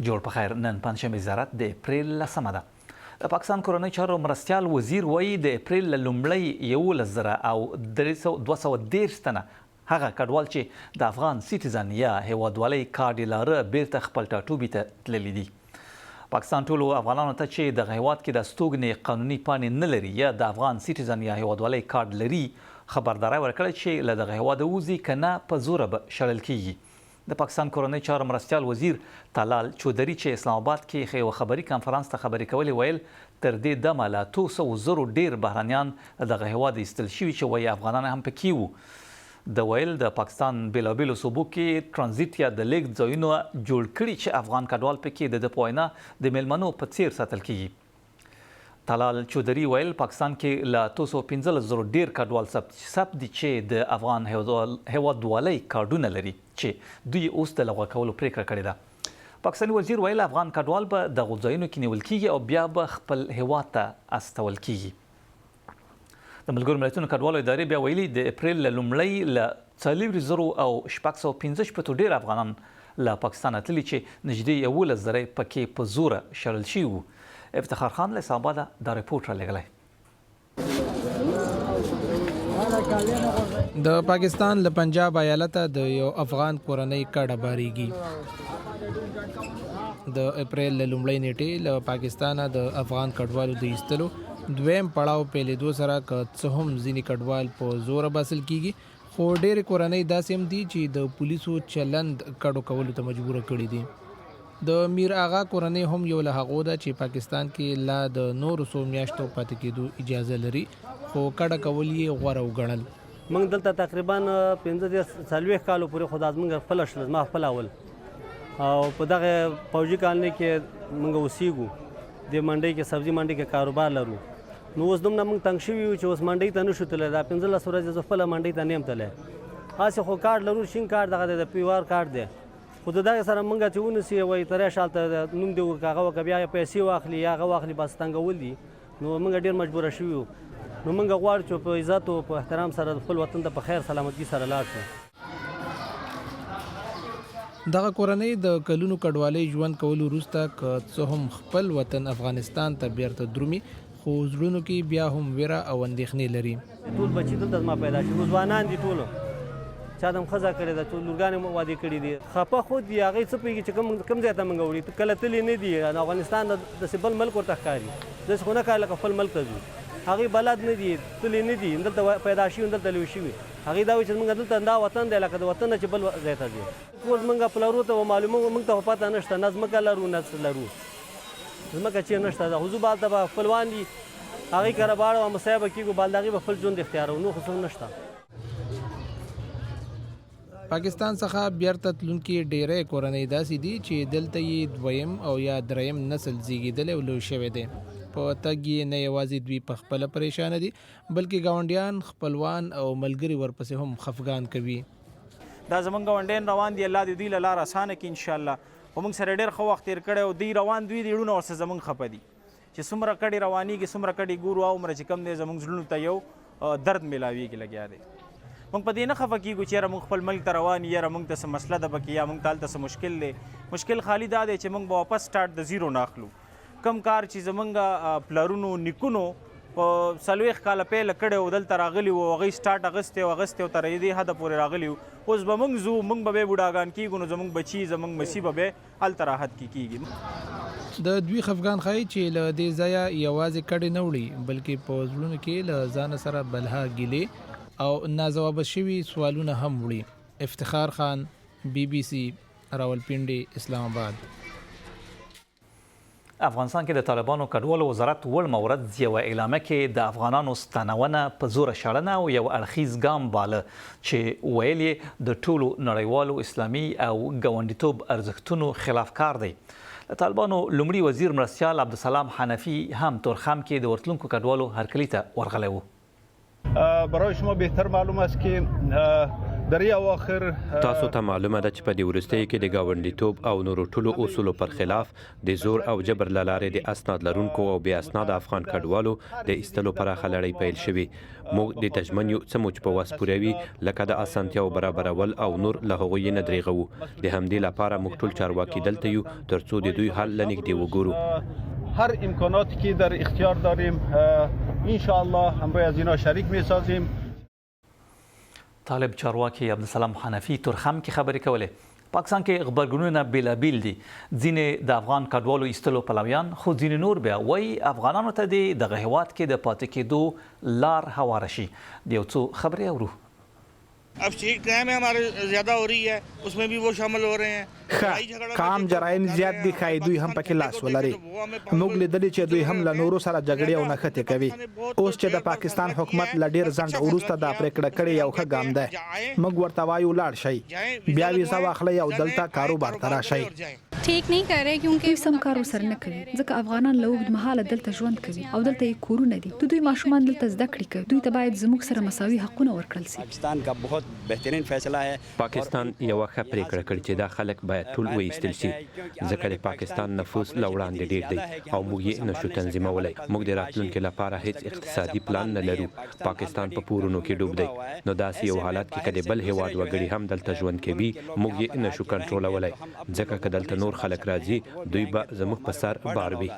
جوړ په خیر. نن پنجشنبه زیارت د اپریل لسمه ده. د پاکستان کورنیو چارو مرستیال وزیر وایي، د اپریل له لومړۍ 11,230 تنه هغه کډوال چې د افغان سیټیزن یا هیوادوالۍ کارډ یې لاره، بیرته خپل ټاټوبي ته تللي دي. پاکستان ټولو افغانانو ته چې دغه هیواد کې د استوګنې قانوني پاڼې نه لري یا د افغان سیټیزن یا هیوادوالۍ کارډ لري، خبرداری ورکړی چې له دغه هیواده ووځي، که نه په زوره به شړل کیږي. د پاکستان کورنیو چارو مرستیال وزیر طلال چودري چې اسلام اباد کې یوه خبري کانفرانس ته خبرې کولې ویل، تر دې دمه له 800 زرو ډېر بهرنیان له دغه هېواده ایستل شوي چې وایي افغانان هم پکې وو. ده ویل، د پاکستان بېلابېلو صوبو کې ټرانزیټ یا د لېږد ځایونه جوړ کړي چې افغان کډوال پکې د ده په وینا د مېلمنو په څېر ساتل کېږي. طلال چودري ویل، پاکستان کې له 815 زرو ډېر کډوال ثبت دي چې د افغان هېوادوالۍ کارډونه لري چې دوی یې اوس د لغوه کولو پرېکړه کړې ده. پاکستاني وزیر ویل، افغان کډوال به دغو ځایونو کې نیول کېږي او بیا به خپل هېواد ته استول کېږي. د ملګرو ملتونو کډوالو ادارې بیا ویلي، د اپریل له لومړۍ له 64665 ډېر افغانان له پاکستانه تللي چې نږدې 11 زره یې پکې په زوره شړل شوي وو. افتخار خان له اسلام اباده دا رپورټ رالیږلی. د پاکستان له پنجاب ایالته د یو افغان کورنۍ کډه باریږي. د اپریل له لومړۍ نیټې له پاکستانه د افغان کډوالو د ایستلو دویم پړاو پیلېدو سره که څه هم ځینې کډوال په زوره باسل کیږي، خو ډېرې کورنۍ داسې هم دي چې د پولیسو چلند کډو کولو ته مجبوره کړي دي. د میر آغا کورنۍ هم یو له هغو ده چې پاکستان کې لا د نورو څو میاشتو پاتې کېدو اجازه لري، خو کډه کول یې غوره وګڼل. موږ دلته تقریبا 35 40 کالو پورې، خو دا زمونږ خپله شله، زما خپله اول او په دغه فوجي کالنۍ کې موږ اوسیږو. د منډۍ کې، سبزي منډۍ کې کاروبار لرو. نو اوس دومره موږ تنګ شوي یو چې اوس منډۍ ته نشو تللی. دا 15 ورځې زه خپله منډۍ ته نه یم تللی. هسې خو کارت لرو، شین کارت، دغه دی، د پي آر کارت دی، خو د دغه سره مونږ چې ونیسي، وایي ته راشه هلته، نوم دې وکړه، هغه وکړه، بیا پیسې واخلي یا هغه واخلي، بس تنګول دي. نو موږ ډېر مجبوره شوي یو. نو موږ غواړو چې په عزت او په احترام سره خپل وطن ته په خیر سلامتي سره لاړ شو. دغه کورنۍ د کلونو کډوالۍ ژوند کولو وروسته که څه هم خپل وطن افغانستان ته بیرته درومي، خو زړونو کې بیا هم ویره او اندېښنې لري. ټول بچي دلته زما پیدا شوي، نو ځوانان دي ټول، چا د هم ښځه کړې ده، څو لورګانې مو واده کړې دي. خپه خو دي، هغوی څه پوهېږي چې کوم کوم ځای ته موږ وړي. کله تللي نه دي نو افغانستان داسې بل ملک ورته ښکاري، داسې خو نه ښکاري لکه خپل ملک ته ځو. هغوی بلد نه دي، تللي نه دي، دلته پیدا شوي، دلته لوی شوي. هغوی دا وایي چې زموږ دلته دا وطن دی، لکه د وطن نه چې بل ځای ته ځې. اوس موږ پلرو ته به معلومه، موږ ته خو پته نشته، نه ځمکه لرو نه څه لرو، ځمکه چېرې نشته ده، خو ځو به هلته به خپلوان دي، هغوی کره به اړو همسایه به کېږو، بل د هغوی به خپل ژوند اختیاروو، نور خو څه نشته. پاکستان څخه بیرته تلونکي ډیری کورنۍ داسې دي چې دلته یې دویم او یا دریم نسل زیږیدلی او لوی شوی دی. په تګ یې نه یوازې دوی په خپله پریشانه دي، بلکې ګاونډیان، خپلوان او ملګري ورپسې هم خفګان کوي. دا زمونږ ګاونډیان روان دي، الله دې دوی له لار اسانه کړي انشاءالله. خو موږ سره ډېر ښه وخت تېر کړی او دوی روان دوی دي، زړونه ورسره زمونږ خپه دي چې څومره کډې روانېږي، څومره کډې ګورو، هغومره چې کوم دی زمونږ زړونو ته یو درد ملاویږي لګیا دی. موږ په دې نه خفه کیږو چې یاره موږ خپل ملک ته روان یو، یاره موږ ته څه مسله ده پکې یا موږ ته هلته څه مشکل دی. مشکل خالي دا دی چې موږ به واپس سټارټ د زیرو نه اخلو. کوم کار چې زمونږ پلرونو نیکونو په 40 کاله پیل کړی و، دلته راغلي وو، هغوی سټارټ اخیستی او اخیستی او تر دې حده پورې راغلي وو، اوس به موږ ځو، موږ به بیا بوډاګان کیږو، نو زمونږ بچي، زمونږ مسی به بیا هلته راحت کې کیږي. د دوی خفګان ښايي چې له دې ځایه یوازې کډې نه وړي، بلکې په زړونو کې له ځانه سره بلها ګیلې او ناځوابه شوي سوالونه هم وړي. افتخار خان، بي بي سي، راولپنډي، اسلام اباد. افغانستان کې د طالبانو کډوالو وزارت وړمه ورځ یوه اعلامیه کې د افغانانو ستنونه په زوره شړنه او یو اړخیز ګام باله چې ویل یې د ټولو نړیوالو اسلامي او ګاونډیتوب ارزښتونو خلاف کار دی. د طالبانو لومړي وزیر مرستیال عبدالسلام حنفي هم تورخم کې د ورتلونکو کډوالو هرکلي ته ورغلی و. برای شما بهتر معلوم است که در این اواخر. تاسو ته معلومه ده چې په دې وروستیو کې د ګاونډیتوب او نورو ټولو اصولو پر خلاف د زور او جبر له لارې د اسناد لرونکو او بې اسناده افغان کډوالو د ایستلو پراخه لړۍ پیل شوې. موږ دې ته ژمن یو څه مو چې په وس پوره وي لکه د اسانتیاوو برابرول او نور له هغوی یې نه درېغوو. د همدې لپاره موږ ټول چارواکي دلته یو تر څو د دوی حال له نږدې وګورو. هر امکاناتی که در اختیار داریم ان شاء الله همراه از اینا شریک میسازیم. طالب چارواکي عبدالسلام حنفي تورخم کې خبرې کولې. پاکستان کې غبرګونونه بېلابېل دي، ځینې د افغان کډوالو ایستلو پلویان، خو ځینې نور بیا وایي افغانانو ته دې دغه هېواد کې د پاتې کېدو لار هواره شي. د یو څو خبرې اورو. ښه، که عام جرایم زیات دي ښايي دوی هم پکې لاس ولري. موږ لیدلي چې دوی هم له نورو سره جګړې او نښتې کوي. اوس چې د پاکستان حکومت له ډېر ځنډ وروسته دا پرېکړه کړې یو ښه ګام دی. موږ ورته وایو لاړ شئ، بیا ویزه واخلئ او دلته کاروبار ته راشئ. دوی سم کار ورسره نه کوي، ځکه افغانان له اوږد مهاله دلته ژوند کوي او دلته یې کورونه دي. د دوی ماشومان دلته زده کړې کوي. دوی ته باید زموږ سره مساوي حقونه ورکړل شي. پاکستان یوه ښه پریکړه کړې چې دا خلک باید ټول وایستل شي، ځکه د پاکستان نفوس له وړاندې ډیر دی او موږ یې نه شو تنظیمولی. موږ د راتلونکې لپاره هیڅ اقتصادي پلان نه لرو. پاکستان په پورونو کې ډوب دی، نو داسې یو حالت کې که د بل هیواد وګړي هم دلته ژوند کوي، موږ یې نه شو کنټرولولی، ځکه که دلته نور خلک راځي، دوی به زموږ په سر بار وي.